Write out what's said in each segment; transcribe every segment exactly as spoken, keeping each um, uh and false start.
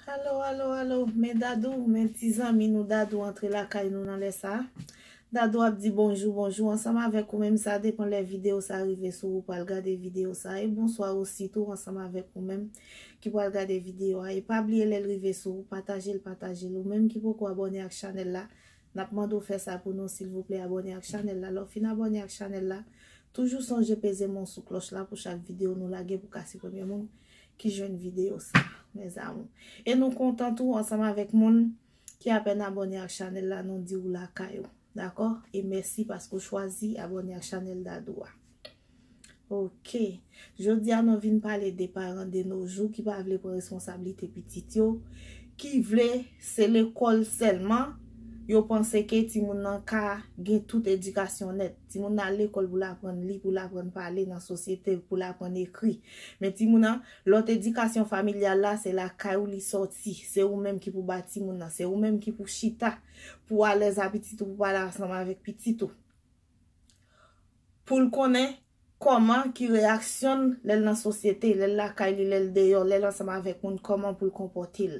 Alo, alo, alo, men Dadou, men ti zanmi nou Dadou antre lakay nou nan lè sa. Dadou ap di bonjou, bonjou ansanm avèk ou menm, sa depan lè videyo sa rive sou ou, ou pral gade videyo sa. E bonswa osi tou ansanm avèk ou menm ki pral gade videyo a. E pa bliye lè l rive sou ou, pataje l, pataje l. Ou menm ki poko abòne ak chanèl la, n ap mande w fè sa pou nou silvouplè, abòne ak chanèl la. Lè w fin abòne ak chanèl la, toujou sonje peze men w sou klòch la pou chak videyo nou lage pou w ka se premye moun ki jwenn videyo sa, mes amours. E nou kontan tou ansanm avèk moun ki apèn abòne ak chanèl la, nou di w lakay ou. Dakò? E mèsi paske w chwazi abòne ak chanèl Dadou a. Ok. Jodi a nou vin pale de paran de nos jours ki pa vle pran responsablite pitit yo, ki vle se lekòl sèlman, yo panse ke timoun nan ka gen tout edikasyon nèt. Timoun nan al lekòl pou l aprann li, pou l aprann pale nan sosyete, pou l aprann ekri. Men timoun nan, lòt edikasyon familyal la, se lakay ou li sòti. Se ou menm ki pou ba timoun nan, se ou menm ki pou chita, pou alèz a pitit ou, pou pale ansanm avèk pitit ou. Pou l konnen kòman ki reyaksyon l lè l nan sosyete, lè l lakay li, lè l deyò, lè l ansanm avèk moun, kòman pou l konpòte l.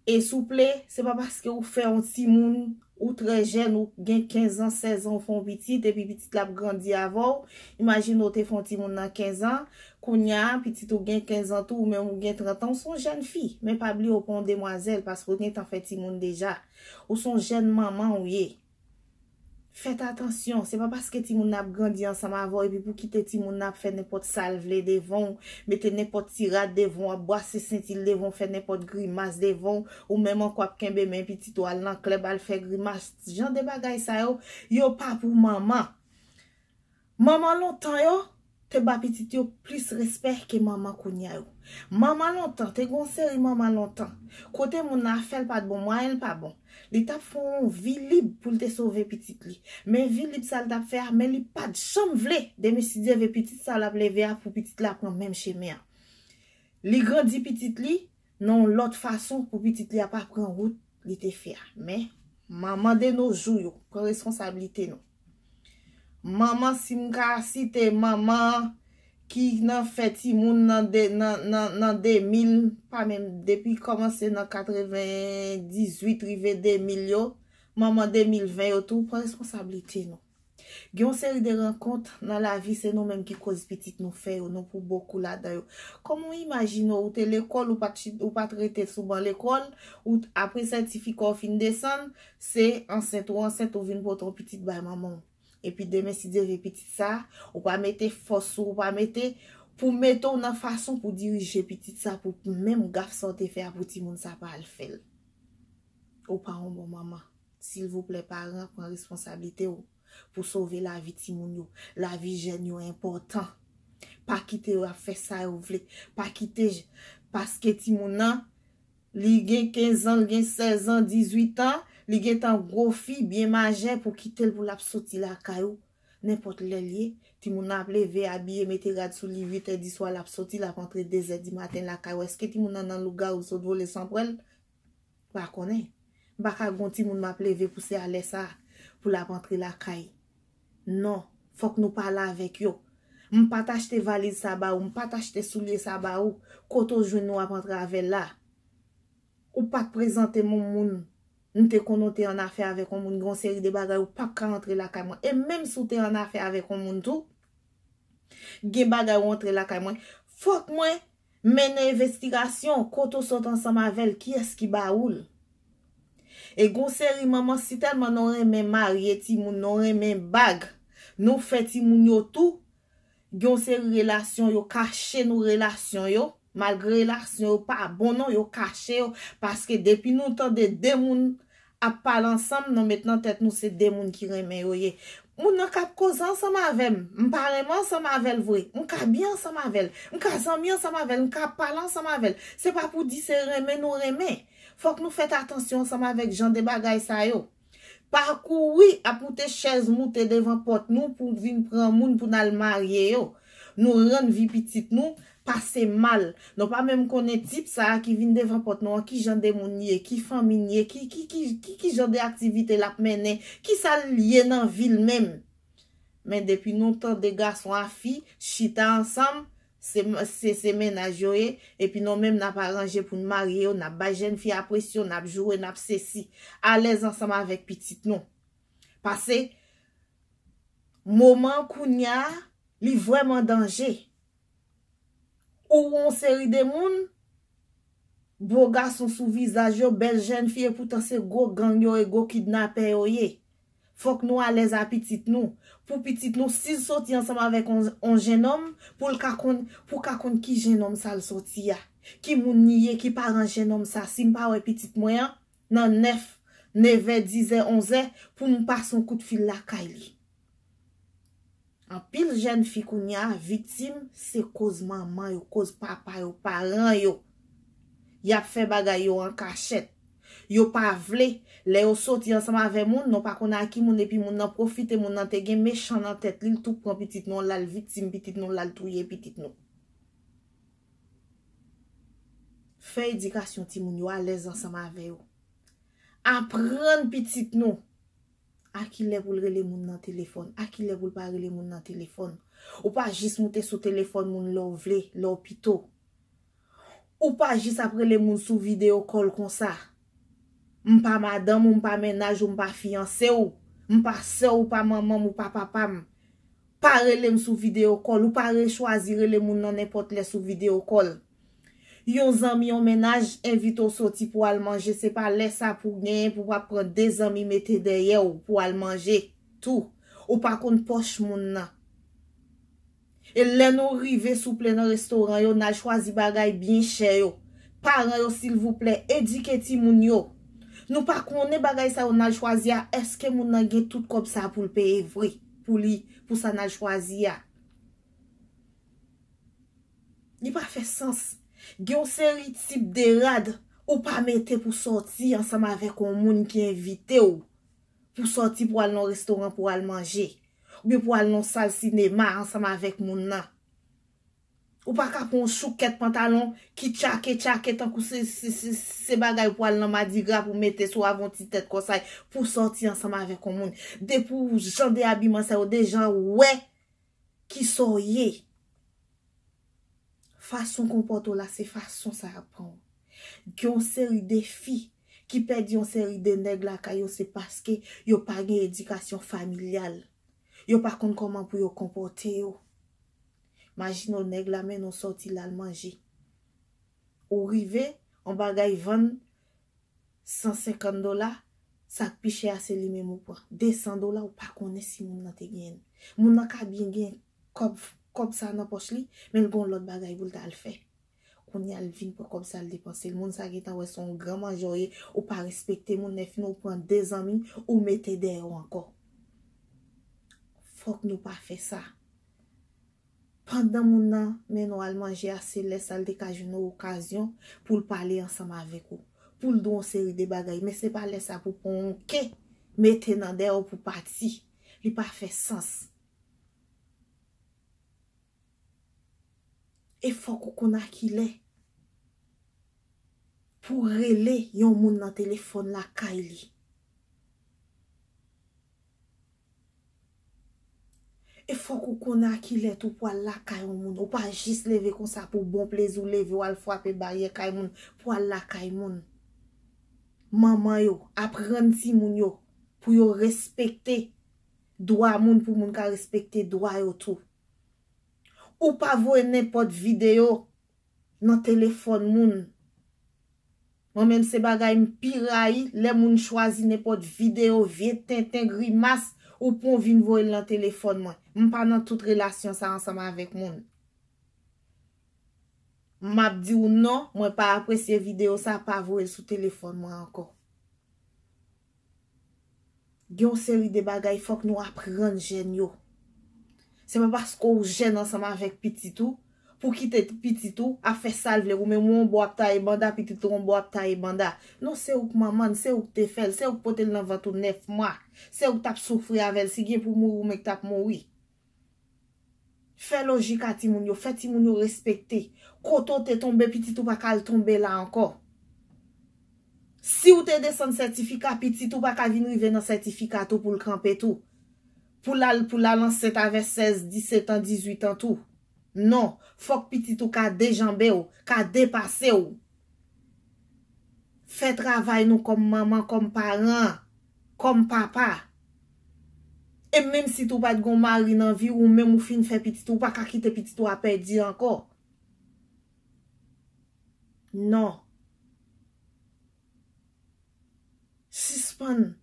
E souple, se pa paske ou fè yon timoun, ou trè jèn, ou gen kenz an, sèz an, ou fè yon pitit, epi pitit la ap grandi avè w. Imajine w te fè yon timoun nan kenz an, kounye a, pitit ou gen kenz an tou, ou menm ou gen trant an, ou se yon jèn fi. Men pa bliye ou pa yon demwazèl, paske ou gentan fè timoun deja. Ou se yon jèn manman ou ye. Fèt atansyon, se pa paske timoun nan ap grandi ansanm avè w epi pou kite timoun nan ap fè nenpòt sa l vle devan w, mete nenpòt ti rad devan w, ap bwase senti l devan w, fè nenpòt grimas devan w, ou menm ankò ap kenbe men pitit ou al nan klèb al fè grimas, jan de bagay sa yo, yo pa pou manman. Manman lontan yo, te ba pitit yo plis respè ke manman kounye a yo. Manman lontan, te gen yon seri manman lontan, kote moun nan afè l pa t bon, mwayen l pa bon. Li t ap fè yon vi lib pou l te sove pitit li. Men vi lib sa l t ap fè a, men li pa t janm vle, demen si Dye vle pitit sa l ap leve a pou pitit la pran menm chemen an. Li grandi pitit li nan yon lòt fason pou pitit li a pa pran wout li te fè a. Men, manman de nos jours yo, pran responsablite nou. Manman, si m ka site manman ki nan fè timoun nan de, nan, nan, nan de mil, pa menm, depi kòmanse nan katrevendizuit rive de mil yo, manman de mil ven yo tou, pran responsablite nou. Gen yon seri de rankont nan lavi, se nou menm ki koz pitit nou fè yo, nou pou bokou ladan yo. Kòman w imajine w, ou te lekòl, ou pa t chit-, ou pa t rete sou ban lekòl, ou t-, apre sètifika w fin desann, se ansent ou ansent, ou vin pote yon pitit bay manman w. Epi demen, si Dye vle, pitit sa, ou pa mete fòs ou, ou pa mete pou mete w nan fason pou dirije pitit sa, pou menm gaf sa w te fè a pou timoun sa pa al fè l. Ou pa yon bon manman. Silvouplè, paran, pran responsablite w pou sove lavi timoun yo. Lavi jèn yo enpòtan. Pa kite yo ap fè sa yo vle. Pa kite j-, paske timoun nan, li gen kenz an, li gen sèz an, dizuit an, li gentan gwo fi, byen majè pou kite l pou l ap soti lakay ou. Nenpòt lè l ye, timoun nan ap leve, abiye, mete rad sou li, uit è di swa, l ap soti, l ap antre de zè di maten lakay ou. Èske timoun nan nan lougawou sot vole san pwèl? Pa konnen. M pa ka gon timoun m ap leve pou se a lè sa a, pou l ap antre lakay. Non, fòk nou pale avèk yo. M pa t achte valiz sa ba ou, m pa t achte soulye sa ba ou, kote w jwenn ou ap antre avè l la? Ou pa t prezante m yon moun, m te konnen w te an afè avèk yon moun, gen yon seri de bagay ou p ap ka antre lakay mwen. E menm si w te an afè avèk yon moun tou, gen bagay ou antre lakay mwen, fòk mwen mennen envestigasyon, kote w sot ansanm avè l, kiyès ki ba ou l. E gon seri manman, si tèlman nou renmen marye timoun, nou renmen bag, nou fè timoun yo tou, gen yon seri relasyon, yo kache nou relasyon yo, malgre relasyon yo pa bon non, yo kache yo, paske depi nou tande de moun ap pale ansanm, nou met nan tèt nou se de moun ki renmen yo ye. Moun nan k ap koze ansanm avè m, m pa renmen ansanm avè l vre, m ka byen ansanm avè l, m ka zanmi ansanm avè l, m ka pale ansanm avè l. Se pa pou di se renmen nou renmen. Fòk nou fèt atansyon ansanm avèk jan de bagay sa yo. Pa kouri ap moute chèz moute devan pòt nou pou vin pran moun pou n al marye yo. Nou rann vi pitit nou pase mal. Nou pa menm konnen tip sa a ki vin devan pòt nou an, ki jan de moun li ye, ki fanmi li ye, ki, ki, ki, ki, ki jan de aktivite l ap mennen, ki sa l ye nan vi l menm. Men depi nou tande gason a fi chita ansanm, Se, se, se mennaj yo ye, epi nou menm n ap aranje pou n marye yo, n ap bay jèn fi a presyon, n ap joure, n ap sesi. Alèz ansanm avèk pitit nou. Pase moman kounya, li vrèman danje. Ou wè yon seri de moun, bo gason sou vizaj yo, bèl jèn fi, epoutan se gwo gang yo ye, gwo kidnapè yo ye. Fòk nou alèz a pitit nou. Pou pitit nou, si l soti ansanm avèk on, on jennonm, pou l ka konn, pou ka konn ki jennonm sa l soti a. Ki moun li ye, ki paran jennonm sa. Si m pa wè pitit mwen an, nan nèf, nevè, dizè, onzè, pou m pase yon kout fil lakay li. Anpil jèn fi kounya viktim se koz manman yo, koz papa yo, paran yo. Y ap fè bagay yo an kachèt. Yo pa vle, lè yo soti ansanm avè moun, nou pa konn a ki moun, epi moun nan pwofite, moun nan te gen mechan nan tèt li, l tou pran pitit nou, l al viktim pitit nou, l al touye pitit nou. Fè edikasyon timoun yo alèz ansanm avè yo. Aprann pitit nou a ki lè pou l rele moun nan telefòn, a ki lè pou l pa rele moun nan telefòn. Ou pa jis moute sou telefòn moun lè w vle, lè w pito. Ou pa jis ap rele moun sou videyo kòl konsa. M pa madanm ou, m pa mennaj ou, m pa fiyanse w, m pa sè w, ou pa manman m, ou pa papa m. Pa rele m sou videyo kòl, ou pa rechwazi rele moun nan nenpòt lè sou videyo kòl. Yon zanmi, yon mennaj envite w soti pou al manje, se pa lè sa pou w genyen pou w ap pran de zanmi mete dèyè w pou al manje tou. Ou pa konn pòch moun nan. E lè nou rive souple nan restoran yo, n al chwazi bagay byen chè yo. Paran yo, silvouplè, edike timoun yo. Nou pa konnen bagay sa yo n al chwazi a, èske moun nan gen tout kòb sa pou l peye vre, pou li, pou sa n al chwazi a. Li pa fè sans. Gen yon seri tip de rad ou pa mete pou sòti ansanm avèk yon moun ki envite w pou sòti pou al nan restoran pou al manje. Oubyen pou al nan sal sinema ansanm avèk moun nan. Ou pa ka pran yon choukèt pantalon ki tchake tchake tankou se, se, se, se bagay pou al nan madigra pou mete sou avè yon ti tèt kòsay pou sòti ansanm avèk yon moun. Depi w jan de abiman sa yo deja wè ki sa w ye. Fason w konpòte w la, se fason sa y ap pran w. Gen yon seri de fi ki pèdi yon seri de nèg lakay yo, se paske yo pa gen edikasyon familyal. Yo pa konn kòman pou yo konpòte yo. Imajine w, nèg la mennen w sòti l al manje. Ou rive, yon bagay vann san senkant dola, sa k pi chè a se li menm ou pran. De san dola, ou pa konnen si moun nan te genyen l. Moun nan ka byen gen kòb, kòb sa nan pòch li, men l gen yon lòt bagay pou l t al fè. Kounye a l vin pran kòb sa l depanse l. Moun sa gentan wè se yon gran manjè w ye, ou pa respekte moun, lè fini w pran de zanmi, ou mete dèyè w ankò. Fòk nou pa fè sa. Pandan moun nan mennen w al manje a, se lè sa l te ka jwenn yon okazyon pou l pale ansanm avèk ou, pou l di w yon seri de bagay, men se pa lè sa pou pran yon ke mete nan dèyè w pou pati. Li pa fè sans. E fòk ou konn a ki lè pou w rele yon moun nan telefòn lakay li. E fòk ou konn a ki lè tou pou al lakay yon moun. Ou pa jis leve konsa pou bon plezi w leve w al frape baryè kay moun pou al lakay moun. Manman yo, aprann timoun yo pou yo respekte dwa moun, pou moun ka respekte dwa yo tou. Ou pa voye nenpòt videyo nan telefòn moun. Mwen menm se bagay m pi rayi, lè moun chwazi nenpòt videyo, vye tenten, grimas, ou pran w vin voye l nan telefòn mwen. M pa nan tout relasyon sa ansanm avèk moun. M ap di w non, mwen pa apresye videyo sa, pa voye l sou telefòn mwen ankò. Gen yon seri de bagay fòk nou aprann jèn yo. Se pa paske w jèn ansanm avèk pitit ou, pou kite pitit ou ap fè sa l vle, ou menm ou yon bò ap taye banda, pitit ou yon bò ap taye banda. Non, se ou k manman l, se ou k te fè l, se ou k pote l nan vant ou nèf mwa. Se ou k t ap soufri avè l, si gen pou mouri, ou menm k t ap mouri. Fè lojik a timoun yo, fè timoun yo respekte. Kote w te tonbe, pitit ou pa ka al tonbe la ankò. Si w te desann sètifika, pitit ou pa ka vin rive nan sètifika tou pou l kanpe tou. Pou l al, pou l al ansent avè sèz, disèt an, dizuit an tou. Non, fòk pitit ou ka dejanbe w, ka depase w. Fè travay nou kòm manman, kòm paran, kòm papa. E menm si tou pa t gon mari nan vi w, ou menm ou fin fè pitit ou, ou pa ka kite pitit ou a pèdi ankò. Non. Sispann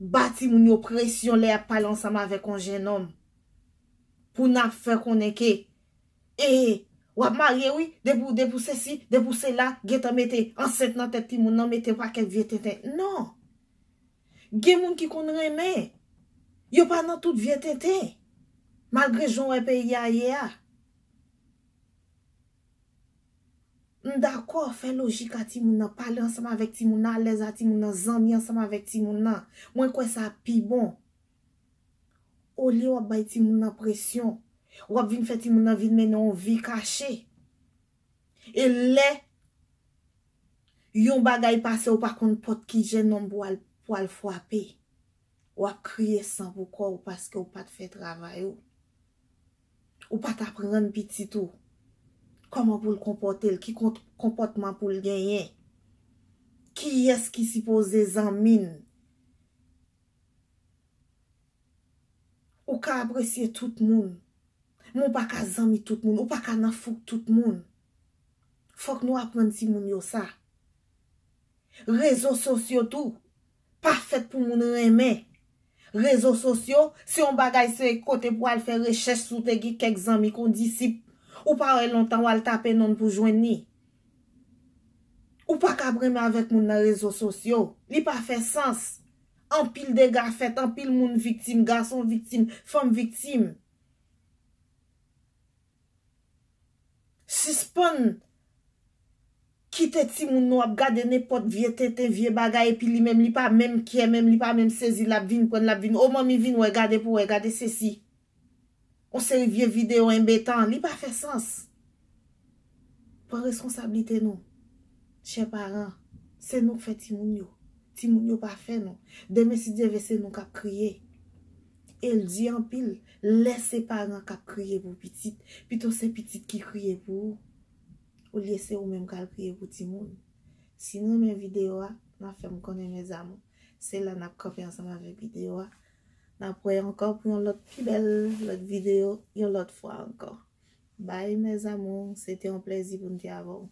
ba timoun yo presyon lè y ap pale ansanm avèk yon jennonm. Pou n ap fè konnen ke, e, w ap marye wi, depi w, depi w sesi, depi w sela, gentan mete ansent nan tèt timoun nan, mete pakèt vye tenten. Non. Gen moun ki konn renmen. Yo pa nan tout vye tenten. Malgre jan w wè peyi a ye a. M dakò, fè lojik a timoun nan, pale ansanm avèk timoun nan, alèz a timoun nan, zanmi ansanm avèk timoun nan. Mwen kwè sa pi bon. Olye w ap bay timoun nan presyon, w ap vin fè timoun nan vin mennen yon vi kache. E lè yon bagay pase, ou pa konn pòt ki jennonm pou al, pou al frape. W ap kriye san pou kò w paske w pa t fè travay ou. Ou pa t aprann pitit ou kòman pou l konpòte l, ki kont-, konpòtman pou l genyen. Kiyès ki sipoze zanmi n? Ou ka apresye tout moun, men w pa ka zanmi tout moun, ou pa ka nan fouk tout moun. Fòk nou aprann timoun yo sa. Rezo sosyo tou pa fèt pou moun renmen. Rezo sosyo, se yon bagay, se kote pou al fè rechèch si w te gen kèk zanmi, kondisip. Ou pa wè lontan w al tape non l pou jwenn li. Ou pa ka renmen avèk moun nan rezo sosyo. Li pa fè sans. Anpil dega fèt, anpil moun viktim, gason viktim, fanm viktim. Sispann kite timoun nou ap gade nenpòt vye tenten, vye bagay, epi li menm li pa menm kyè, menm li pa menm sezi, l ap vin pran, l ap vin, o manmi vin wè, gade pou wè, gade sesi. Yon seri vye videyo enbetan, li pa fè sans. Pran reskonsablite nou, chè paran. Se nou k fè timoun yo. Timoun yo pa fè nou. Demen, si Dye vle, se nou k ap kriye. E l di anpil, lè se paran k ap kriye pou pitit, pito se pitit ki kriye pou ou, olye se ou menm k al kriye pou timoun. Si n renmen videyo a, n a fè m konnen, mes amours. Se la n ap kanpe ansanm avèk videyo a. N ap wè ankò pou yon lòt pi bèl lòt videyo, yon lòt fwa ankò. Bye, mes amours. Se te yon plèzi pou m te avè w.